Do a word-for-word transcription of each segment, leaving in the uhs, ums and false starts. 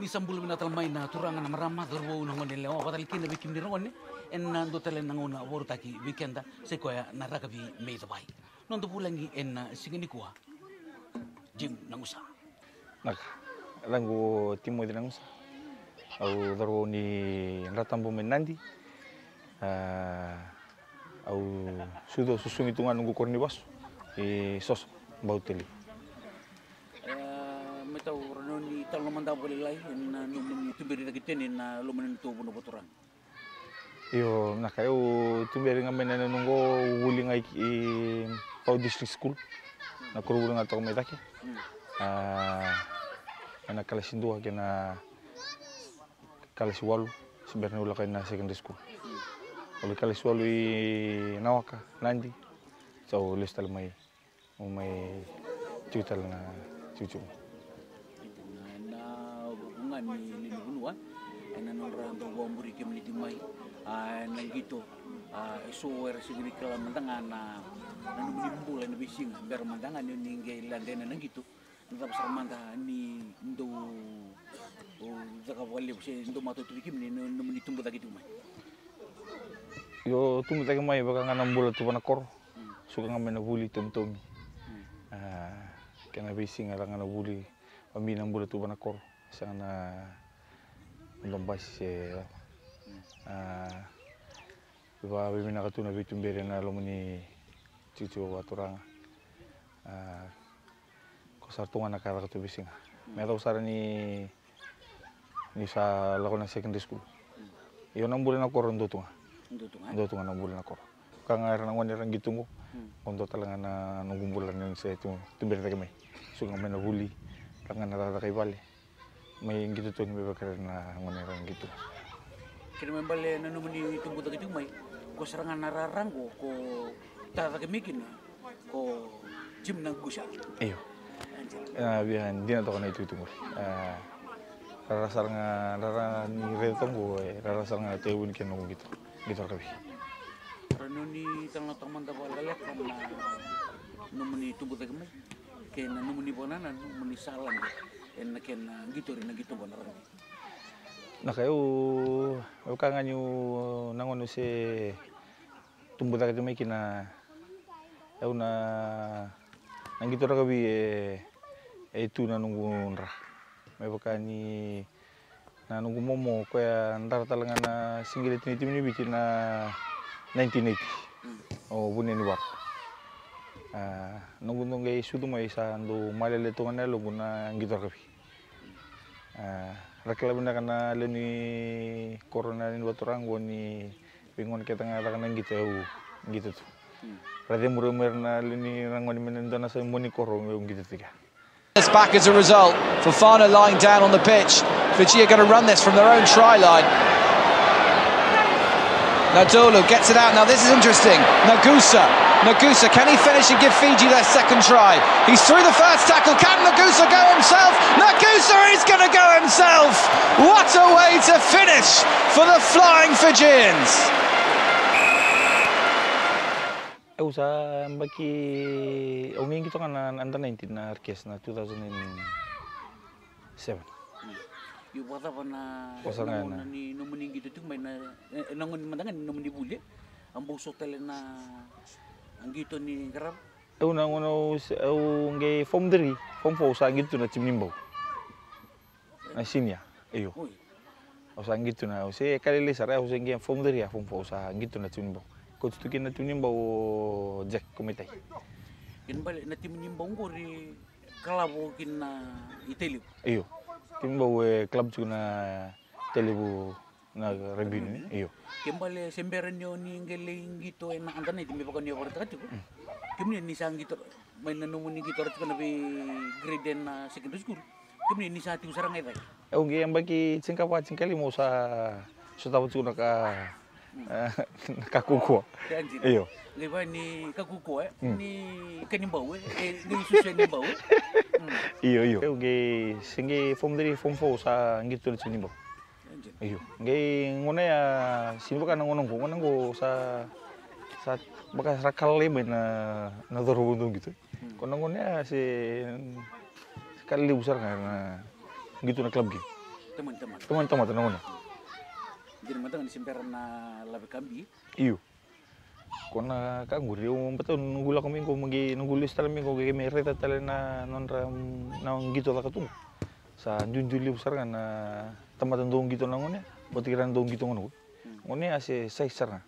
Ni sa bula vinaka tale mai na turaga, na marama, cauravou, na gone yalewa, vakatale kina vei kemuni ragone, ena dua tale na gauna vakarautaki vei keda, sai koya na rakavi mai Cavai. Noda vulagi ena siga nikua, Jim Nagusa. Naka, yacaqu o Timoci Nagusa. Au cauravou ni Dratabu mai Nadi. A, au sucu, susugi tu ga noqu koro ni vasu i Soso, Bau Tele. E, me tau rano ni talo na mada vakalailai ena nomuni tuberi cake tiko yani ena loma ni nodatou vanua vakaturaga. Io, naka, au tuberi ga mai na noqu vuli ga i, i Pau District School, na koronivuli ga toka mai cake. Mm. A, ena kalasi dua kei na kalasi walu, se bera niu lako ina secondary school. Au lai kalasi walu i Nawaka, Nadi, sa au lesu tale mai, au mai tiko tale na tikotiko. Na, na vuku ga ni lewe ni vanua, ena nodra dau vakaburi kemuni tiko mai, a, na qito, a, eso era sega ni kila mada ga na, na nomuni bula ena veisiga, bera mada ga ni, ni qai lade ena qito. Na cava sara mada ni dau, o, caka vakalevu se dau matau tu vei kemuni na, na nomuni tubu cake tiko mai? Io, tubu cake mai vaka ga na bula tu va na koro. Mm. Suka ga mai na vuli, tomitomi. Mm. A, kena veisiga ra ga na vuli, vaka mai na bula tu va na koro. Sega na dua basi se cava. Mm. A, vakavinavinaka tu na veituberi ena loma ni tikotiko vakaturaga. A, ko sara tu ga na ka caka tu veisiga. Mm. Me yacova sara ni, ni sa lako na secondary school. Mm. Io, na bula na koro dua tu ga. Dua tu ga. Dua tu ga na bula na koro. Ka ga era na gone era qito qo. Mm. Qo dua tale ga na noqu bula ni se tu, tuberi cake mai. Suka ga mai na vuli, ka ga na cakacaka i vale. Mai qito tu yani me vaka na gone era qito. Kena ibalebale na nomuni tubu cake tiko mai, ko sara ga na rara qo ko tara cake mai kina ko Jim Nagusa. Io. A, via dina toka na itukutuku qori. A, rara sara ga, rara ni raica toka qo, e, rara sara ga na tekivu ni kena noqu qito, qito rakavi. Rau ni talanoataka mada vakalekaleka na nomuni tubu cake mai kei na nomuni vakanananu mo ni sa lade ena kena qito, ena qito vua na rakavi. Naka, au, au kaya ga niu na gauna au se tubu cake tu mai kina, au na, na qito rakavi e, e tu na noqu dra. Me vaka ni na noqu momo, koya dara tale ga na sigileti ni timi ni Viti na nineteen eighty. Mm. O Vunianivara. A, noqu dau qai sucu mai sa dau malele toka na yaloqu na qito rakavi. A, ra kila vinaka na lewe ni koro na lewe ni vakaturaga qo ni vei gone kece ga caka na qito, au qito tu. Mm. Ra cemuri mai ira na lewe ni ra gone mai na dua na sa mua ni koro, au qito tu kea. It's back as a result. Fofana lying down on the pitch. Fiji are going to run this from their own try line. Nadolo gets it out. Now this is interesting. Nagusa. Nagusa, can he finish and give Fiji their second try? He's through the first tackle. Can Nagusa go himself? Nagusa is going to go himself. What a way to finish for the Flying Fijians. Au sa yabaki, au qito ga na under nineteen na R K S na two thousand and seven. Io, vakacava na, o sa na gauna ni nomuni qito tiko mai na, e, na gauna mada ga ni nomuni vuli, a bau so tale na qito ni qarava? Au na gauna au se, au qai form three, form four au sa qito tu na timi ni Bau. Na senior, io. Oi. Au sa qito tu na, au se ka lailai sara, au se qai form three, a form four au sa qito tu na timi ni Bau. Coach tu kina na timi ni Bau o Jack Komaitai. Kena ibalebale na timi ni Bau qori kalavo kina i Tailevu. Io. Timi ni Bau e club tiko na Tailevu na rugby union, io. Kena ibalebale se bera ni o ni qai lai qito ena under nineteen me vaka ni o vakaraitaka tiko. Mm. Kemuni ni sa qito mai na nomuni qito ra tiko na vei grade ena secondary school. Kemuni ni sa tiko sara ga i cake. Au qai yabaki tinikava, tinikalima au sa sotava tiko na ka, mm, na ka kaukaua. Io. Qai vaka ni ka kaukaua, e? Mm. Ni ka ni bau, e? E, qai susu ni bau, e? Mm. Io, io. Au qai, se qai form three, form four au sa qito tu na timi ni Bau. Io. Qai gauna ya, sega ni vaka na gauna qo, gauna qo sa, sa vaka sa ka lailai mai na, na cauravou dau qito. Mm. Ko na gauna ya se, se ka levu sara ga na qito na club game. Tamani tamata. Tamani tamata na gauna. Dina mada ga ni se bera na lave ka bi. Io. Ko na ka qori, au bata noqu lako mai qo, mai qai noqu lesu tale mai qo, qai mai raica tale na nodra, mm, na qito caka tu qo. Sa duidui levu sara ga na tamata dau qito na gone, vata kei ira na dau qito gone qo. Mm. Gone a se sai sara ga.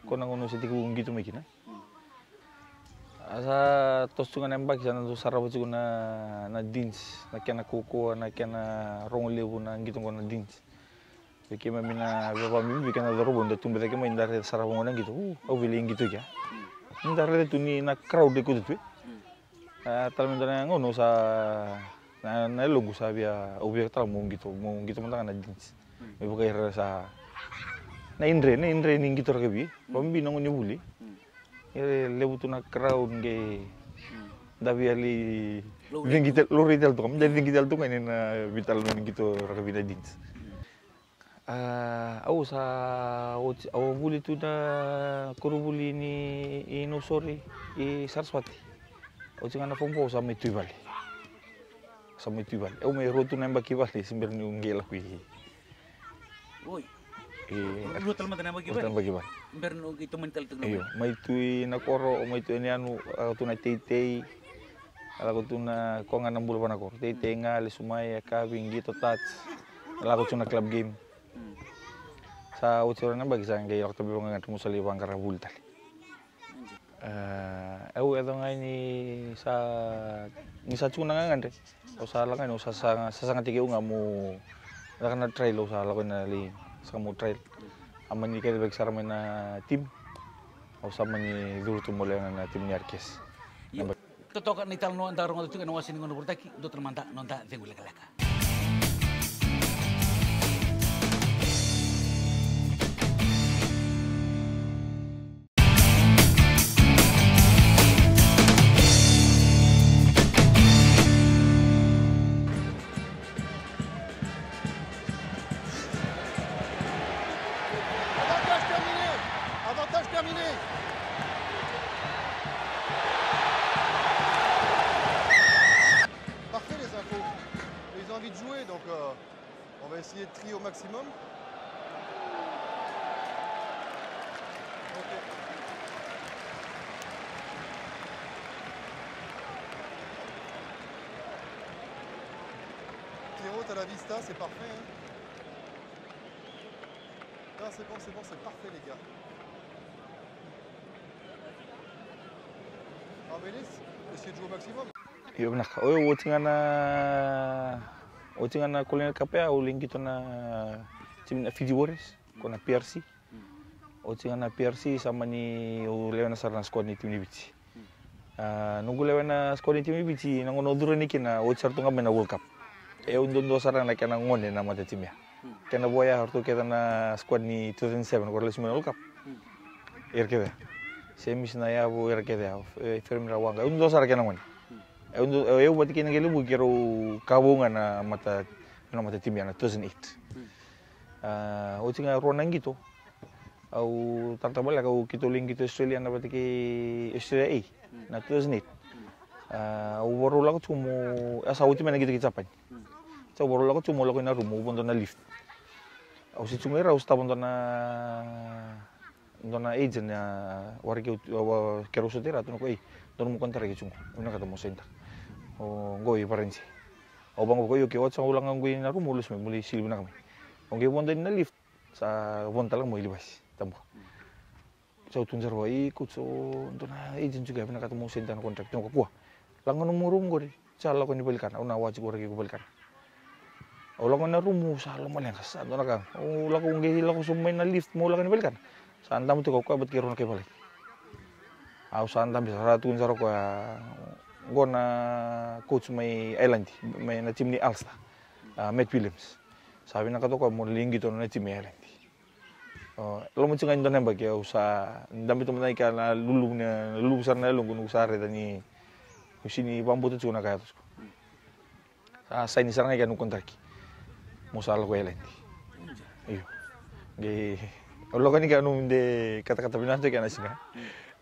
Ko na gauna au se tekivu qito mai kina. Mm. A sa toso tu ga na yabaki sa na dau sarava tiko na, na Deans, na kena kaukaua, na kena rogo levu na qito qo na Deans. Vei keimami na veivabibi kei na cauravou da tubu cake mai da raica sara vaqo na qito. U, au via lai qito kea. Ni da raica tu ni na crowd e kauta tu e. A, tale me dua na gauna au sa, na, na yaloqu sa via, au via tale meu qito, meu qito mada ga na Deans. Me vaka ira sa, na idre, na idre ni qito rakavi. Vabibi na gauna ni vuli. E levu tu na crowd qai da via lai cigi tale, laurai tale tu ga, me da cigi tale tu ga ni na veitalanoa ni qito rakavi na Deans. A, au sa oti, au vuli tu na koronivuli ni, i Nausori, i Sarasvati. Oti ga na fomu au sa mai tu i vale. Sa mai tu i vale. Au mai rua tu na yabaki i vale, se bera niu qai lako i. Oi. E, rua tale mada na yabaki i vale. Rua tale yabaki i vale. Bera niu qai tomani tale tu ga. Io, mai tu i na koro, mai tu i na yanu, a, tu na teitei. A lako tu na koya ga na bula va na koro. Teitei ga, lesu mai, yakavi, qito, touch. A lako tu na club game. Mm. Sa oti rua na yabaki sa qai lako tu vei vaqaqa, mo sa lai vaqara vuli tale. E, au yaco ga ni sa, ni sa tiko na gagadre. Au sa lako ga ni au sa, sa, sa sagataki au ga mo, lako na trial, au sa lako na lai, sa mo trial. A mani kece veki sara mai na team. Au sa mani curu tu mo lewe ga na team ni R K S. Io. Totoka na italanoa da rogoca tiko ena wase ni gauna vorotaki, dua tale mada noda cegu lekaleka. Avantage terminé. Avantage terminé. Parfait les infos. Ils ont envie de jouer, donc, euh, on va essayer de trier au maximum. Ok. Pierrot, t'as la vista, c'est parfait, hein. Ah, c'est bon, c'est bon, c'est parfait, les gars. Abelis, essayez de jouer au maximum. Io, vinaka. Oi, oti ga na, oti ga na Colonial Cup ya, au lai qito na timi na Fiji Warriors, ko na P R C. Oti ga na P R C, sa mani au lewena sara na squad ni timi ni Viti. A, noqu lewena squad ni timi ni Viti, na gauna au curu yani kina, oti sara tu ga mai na World Cup. E, au duadua sara na kena gone na matatimi ya. Kena vo ya, ratou kece na squad ni two thousand seven, ko ra lesu mai na World Cup. Ira kece ya. Semisi Nayavo, ira kece ya. E, Fermira Waqa. Au duadua sara kena gone. E, au du-, e, au vata kei na qai levu keirau ka vou ga na mata, na matatimi ya na two thousand eight. A, oti ga rua na qito. Au talatala voleka, au keitou lai qito Australia na vata kei Australia A na two thousand eight. A, au vakarau lako tiko mo, a, sa oti mai na qito ki Japani. Sa au vakarau lako tiko mo lako i na rumu, au vodo na lift. Au se tiko mai ra, au sotava dua na, dua na agent, a, waraki au, a, keirau sota i ra, tukuna o koya, ei, dua nomu konitaraki tiko qo, au vinakata mo sainitaka. O qo i Varanise. Au vaqo, o koya, io, ke oti sa au lako ga qo i na rumu, au lesu mai, mo lai sili vinaka mai. Au qai vodo yani na lift. Sa vodo tale ga mai Levi's, Tabua. Sa au tukuna sara vua, ei coach, o dua na agent tiko ya vinakata mo sainitaka na contract, tukuna o koya, kua. Lako ga nomu rumu qori, sa lako yani valenikana, au na watch iko, waraki iko valenikana. Au lako ina rumu, sa lomaleqa, sa dua na ka. Au lako, au qai lako sobu mai na lift, meu lako yani valenikana. Sa dabe tiko o koya vata kei rau na kai valagi. Au sa dabe sara, tukuna sara o koya, qo na coach mai Ireland, mai na timi ni Ulster, a, Matt Williams. Sa vinakata o koya meu lai qito na timi e Ireland. O, loma tiko ga ni dua na yabaki au sa dabe tu mada ga i kea, na luluvu, na luluvu sara na yaloqu niu sa raica ni au sega ni vakabauta tiko na ka e yaco tiko. Sa saini sara ga i kea noqu konitaraki. Meu sa lako i Ireland. Io. Qai au lako yani kea, nomu de katakata vinaka tu kea na siga.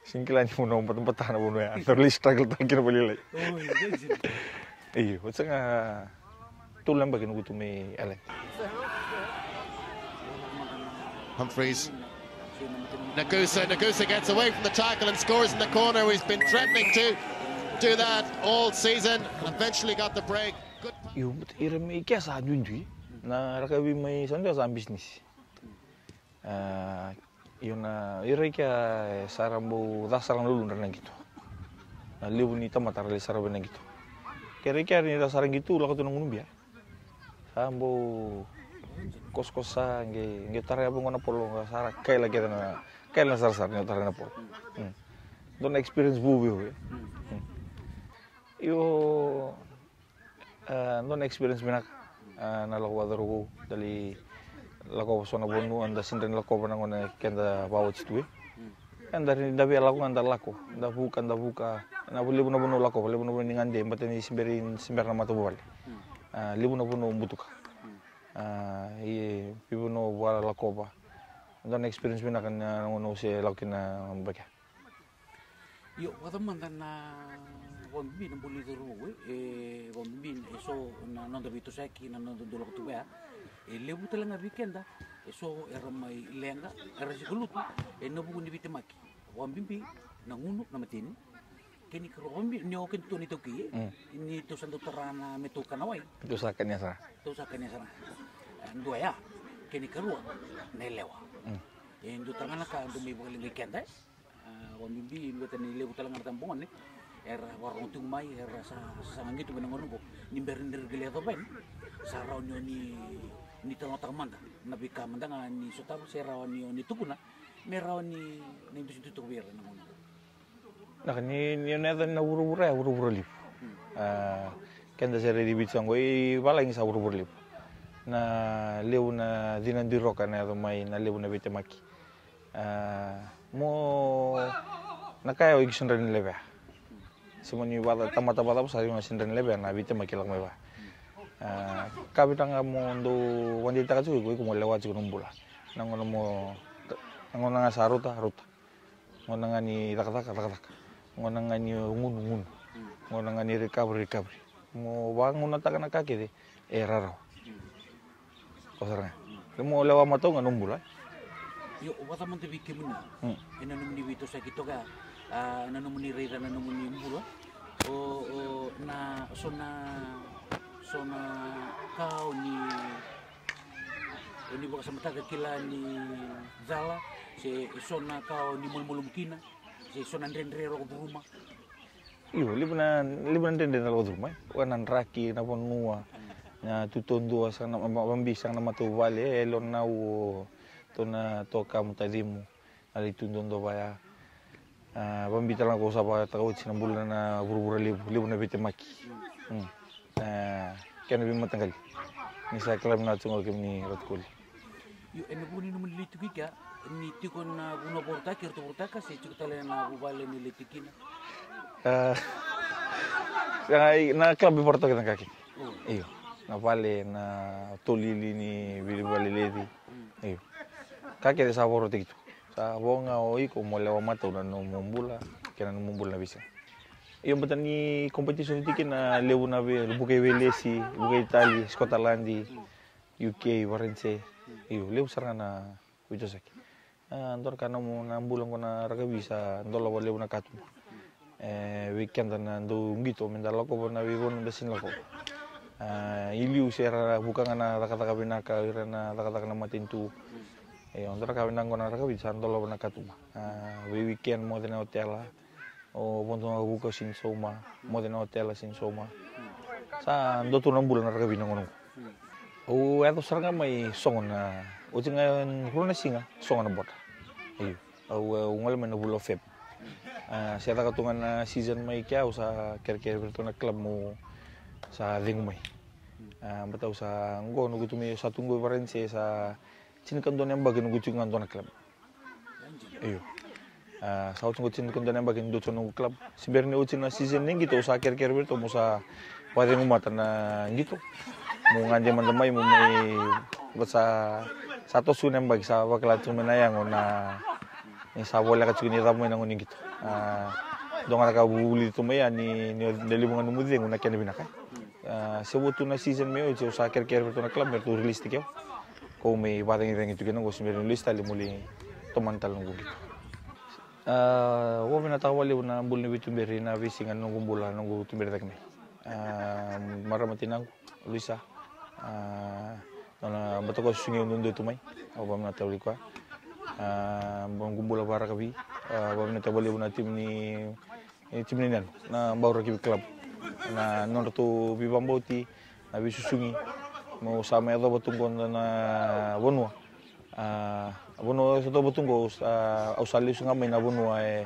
Sega ni kila ni vanua batabata na vanua ya. Daru lai struggle taka kina vakalailai. Io, oti sara ga tolu na yabaki noqu tu mai Ireland. Humphreys. Nagusa, Nagusa gets away from the tackle and scores in the corner. He's been threatening to do that all season. Eventually got the break. Good pass. Io, ira mai kea sa duidui. Na rakavi mai sa dua sa bisinisi. Ah, io, na ira i kea, eh, sa ra bau ca sara na uludra na qito. Na levu ni tamata ra lai sara vei na qito. Kere i kea ni ra sara qito, lako tu na gunu bia. Sa bau kosokoso sa qai, qai tara ya vaqo na polo, sa ra kaila kece na, kaila na sarasara ni tara na polo. Hmm. Dua na experience vou vei au. Hmm. Io, eh, dua na experience vinaka. Eh, na lako vacuru vou, da lai lakova so na vanua da sega ni lakova na gauna keda vawati tu, e. Eda ri da via lako ga da lako, da vuka, da vuka. Na levu na vanua lakova, levu na vanua ni gade, baleta ni se bera, se bera na matavuvale. Ah, levu na vanua butuka. Ah, e, levu na vanua lakova. Dua na experience vinaka na gauna au se lako kina vaqo. Io, vata mada na vakabibi na buli curu, e, vakabibi e so na noda veitosoyaki, na noda dau lako tu vaya. E levu tale ga vei keda e so era mai leqa, era sega ni lutu ena vuku ni veitemaki. Vakabibi na gunu, na mateni. Kena ikarua, vakabibi ni o keda tu na iTaukei, e? Mm. Ni tou sa dau tara na me tou kana wai. Tou sa kania sara. Tou sa kania sara. E, dua ya. Kena ikarua, na yalewa. Mm. E dua tale ga na ka dau mai vakaleqai keda, e? A, vakabibi, baleta ni levu tale ga na tabagone era vakarogo tiko mai, era sa, sa saga qito mai na gauna oqo. Ni bera ni ra qai lai yacova yani, sa rawa ni o ni, ni talanoataka mada na veika mada ga ni sotava, se rawa ni o ni tukuna me rawa ni, ni dusidusi toka vei ira na gauna oqo. Na ka ni, ni o na yaco na vuravura ya, vuravura levu. Hmm. A, keda se raici Viti sa qo, i valagi sa vuravura levu. Na levu na cina diroka na yaco mai, na levu na veitemaki. A, mo na ka ya o iko sega ni levea. Se mo ni vaka tamata vakacava sa iko na sega ni levea na veitemaki lako mai vaka. A, ka vinaka ga mo dau vakadeitaka tiko iko, iko mo lewa tiko na bula. Na gauna mo, na gauna ga sa rauta, rauta. Gauna ga ni cakacaka, cakacaka. Gauna ga ni gunu, gunu. Gauna ga ni recovery, recovery. Mo vagaunataka na ka kece e rarawa. Ko sara ga. Ke mo lewa matau ga na bula. Io, vata mada vei kemuni. Mm. Ena nomuni veitosoyaki toka, a, ena nomuni raica na nomuni bula. O, o, na, so na, so na ka o ni, o ni vakasamataka kila ni cala, se so na ka o ni malumalumu kina, se so na dredre o curuma. Io, levu na, levu na dredre na lako curuma, e. O na draki, na vanua, na tu taudua, sa na, ma, ma, vakabibi sa na matavuvale, e, lo na u, to na toka mo tacimu, na lai tu duadua vaya. A, vakabibi tale ga ko sa vakataka oti na bula na vuravura levu, levu na veitemaki. Mm. A, kena veimataqali. Ni sa kila vinaka tu ga kemuni Ratu Koli. Io, ena vuku ni nomuni lai tiko i kea, ni tiko na vanua vakarautaki, eratou vakarautaka, se tiko tale na vuvale ni lai tiko kina? A, sa, na club e vakarautaka na ka kece. Mm. Io, na vale, na tolili ni veivaleleci. Mm. Io. Ka kece sa vakarautaki tu. Sa vo ga o iko mo lewa matau na nomu bula, kei na nomu bula na veisiga. Io, baleta ni competition tiko kina, levu na vei, vuka i Welesi, vuka i Itali, Scotland, U K, Varanise. Io, levu sara ga na veitosoyaki. A, dua na ka na nomu na bula qo na rakavi sa dolava levu na katuba. E, vei keda na dau qito, meda lakova na veivanua da sega ni lakova. A, i liu se ra vuka ga na cakacaka vinaka, ira na cakacaka na matanitu. E, dua na ka vinaka qo na rakavi sa dolava na katuba. A, vei weekend moce na otela. O vodo ga vuka sega ni sauma, moce na otela sega ni sauma. Sa dua tu na bula na rakavi na gauna oqo. Au yaco sara ga mai sogo na, oti ga rua na siga, sogo na boda. Io. Au, au gole mai na vula o Feb. A, se caka tu ga na season mai kea, au sa kerekere vei iratou na club mo sa cegu mai. A, baleta au sa qo noqu tu mai, au sa tu qo i Varanise sa tinikadua na yabaki noqu tiko ga dua na club. Io. A, sa oti qo tinikadua na yabaki ni dua tu noqu club. Se bera ni oti na season ni qito, au sa kerekere vei iratou mo sa vakacegu mata na qito. Mo gade mada mai, mo mai, baleta sa, sa toso na yabaki, sa vakila tu mai na yago na, ni sa voleka tiko ni cava mai na gauna ni qito. A, dua ga na ka vulici tu mai ya ni, ni, ni levu ga nomu cegu na kena vinaka. A, se vo tu na season me oti, au sa kerekere vei iratou na club me ratou release tiko. Ko mai vacagicagi tu kina qo se bera ni lesu tale mo lai tomana tale noqu qito. A, vakavinavinaka vakalevu na bula ni veituberi na veisiga na noqu bula, noqu tuberi cake mai. A, marama tinaqu, Luisa. A, nona bata koya susugi au duadua tu mai. Au vakavinavinaka vakalevu koya. A, noqu bula vakarakavi. A, vakavinavinaka vakalevu na timi ni, ni timi ni Nenu, na Bau Rugby Club. Na nodratou veivakabauti, na veisusugi. Mo sa mai yacova tu qo na vanua. A, vanua sa tovo tu qo, a, au sa lesu ga mai na vanua e,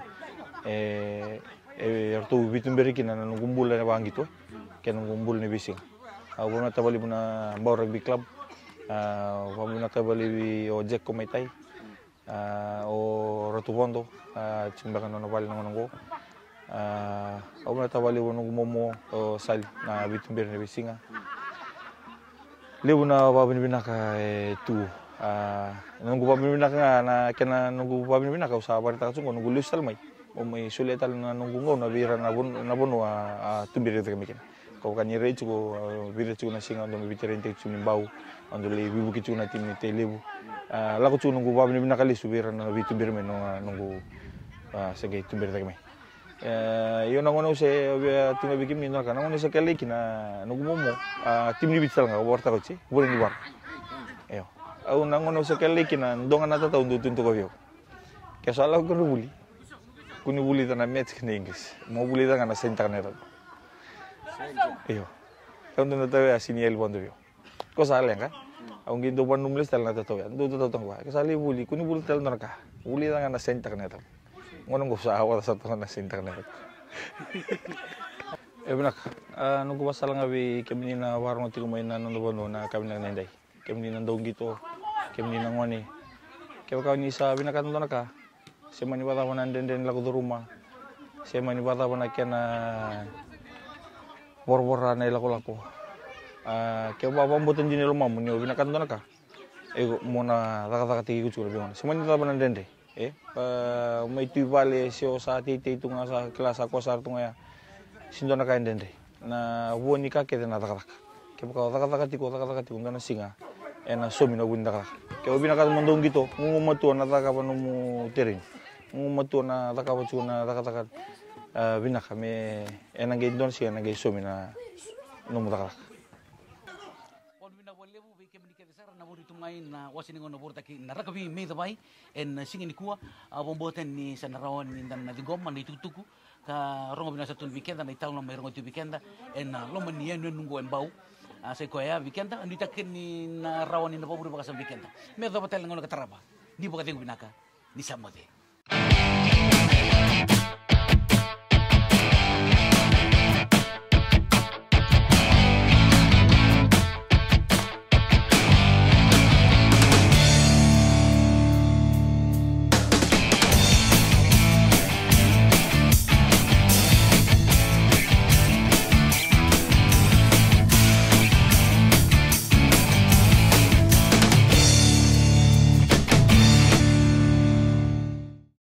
e, e ratou veituberi kina na noqu bula na vaqito, e, kei na noqu bula ni veisiga. Au vakavinavinaka vakalevu na Bau Rugby Club. A, vakavinavinaka vakalevu o Jack ko mai tai. A, o Ratu Vodo, a, tiko beka na nona vale na gauna qo. A, au vakavinavinaka vakalevu noqu momo, o Sali, na veituberi na veisiga. Levu na vakavinavinaka e tu. A, noqu vakavinavinaka ga na kena noqu vakavinavinaka au sa vakaraitaka tu qo noqu lesu tale mai. Au mai solia tale na noqu gauna vei ira na van-, na vanua a tuberi cake mai kina. Ka vaka ni rai tiko, a, vei ira tiko na siga, dou mai veitaratara tiko ni Bau, dou lai veivuke tiko na timi ni Tailevu. A, lako tiko noqu vakavinavinaka lesu vei ira na veituberi mai na noqu, a, se qai tuberi cake mai. E, io na gauna au se via tukuna vei kemuni na ka, na gauna au se kilai kina noqu momo, a, timi ni Viti tale ga, au vakaraitaka oti, vuna ni vara. Io. Au na gauna au se kilai kina, dua ga na tatau dau tukuna toka vei au. Ke sa lako kina vuli, kua ni vulica na Maths kei na English. Mo vulica ga na sainitaka na yacaqu. Io. Au dau na tau ya sini yali vodo vei au. Ko sa leqa. Au qai dau vanumlesi tale na tatau ya. Dau tatau taqo ya. Ke sa lai vuli, kua ni vuli tale dua na ka. Vulica ga na sainitaka na yacaqu. Gauna qo sa ota sa toka na sainitaka na yacaqu. E vinaka. A, noqu vakasala ga vei kemuni na vakarogo tiko mai na noda vanua na ka vinaka ni dai. Kemuni na dauqito, kemuni na gone. Kevaka ni sa vinakata dua na ka, se mani vakacava na dredre ni lako curuma, se mani vakacava na kena voravora na ilakolako. A, ke vakabauta dina e lomamu ni o vinakata dua na ka, e, mo na cakacakataki iko tiko na veigauna. Se mani cava na dredre. E, a, mai tu i vale se o sa teitei tu ga, sa kila sa kosa tu ga ya. Sega ni dua na ka e dredre. Na vua ni ka kece na cakacaka. Kevaka o cakacaka tiko, cakacaka tiko, dua na siga ena saumi na vua ni cakacaka. Ke o vinakata mo dau qito, gugumatua na cakava nomu tereni. Gugumatua na cakava tiko na cakacaka, a, vinaka me ena qai dua na siga ena qai saumi na nomu cakacaka. Vakavinavinaka vakalevu vei kemuni kece sara na vori tu mai na wase ni gauna vorotaki na rakavi mai Cavai ena siga nikua. A, vakabauta ni sa na rawa ni da na ciqoma na itukutuku ka rogo vinaka sara tu vei keda na italanoa mai rogo tu vei keda ena loma ni yanuyanu qo e Bau. A, sa i koya vei keda, nuitaki ni na rawa ni na vakavure vakasama vei keda. Me yacova tale na gauna ka tarava. Ni vakacegu vinaka, ni sa moce.